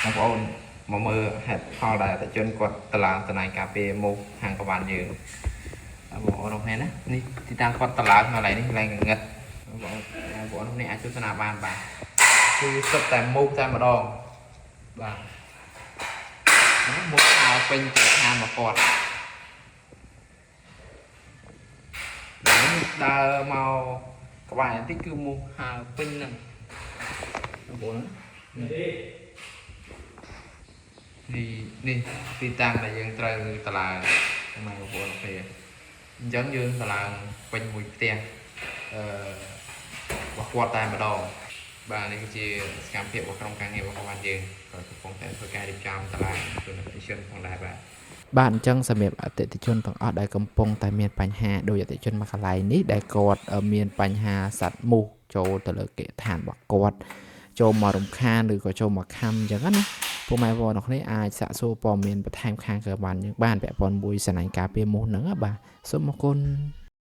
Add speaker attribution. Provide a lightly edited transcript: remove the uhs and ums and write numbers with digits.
Speaker 1: បងប្អូនមកមើលហេតុផលដែលអតិជនគាត់តឡើងតំណែងការពារមូសខាងកវ៉ាន់យើងបងប្អូននោះណានេះទីតាំងគាត់តឡើងកន្លែងនេះកន្លែងងឹតបងប្អូនបងប្អូននេះអាចទស្សនាបានបាទគឺសុទ្ធតែមូសតែម្ដងបាទមូសអើពេញទៅឋានរបស់គាត់ដើរមកក្បែរបន្តិចគឺមូសហើពេញហ្នឹងបងប្អូននេះនេះទីតាំងដែលយើងត្រូវតឡើងបងប្អូនពេលអញ្ចឹងយើងតឡើងពេញមួយផ្ទះអឺរបស់គាត់តែម្ដងបាទនេះគឺជាសកម្មភាពរបស់ក្រុមការងាររបស់គាត់យើងក៏កំពុងតែធ្វើការរៀបចំតឡើងជនអតិថិជនផងដែរបាទ
Speaker 2: បាទអញ្ចឹងសម្រាប់អតិថិជនទាំងអស់ដែលកំពុងតែមានបញ្ហាដោយអតិថិជនមួយកន្លែងនេះដែលគាត់មានបញ្ហាសត្វមូសចូលទៅលើគេដ្ឋានរបស់គាត់ចូលមករំខានឬក៏ចូលមកខំអញ្ចឹងណាពុកម៉ែបងប្អូនអរគ្នាអាចសាកសួរព័ត៌មានបន្ថែមខាងក្របានយើងបានពាក់ព័ន្ធមួយសន្លាញ់ការពារមូសហ្នឹងណាបាទសូមអរគុណ។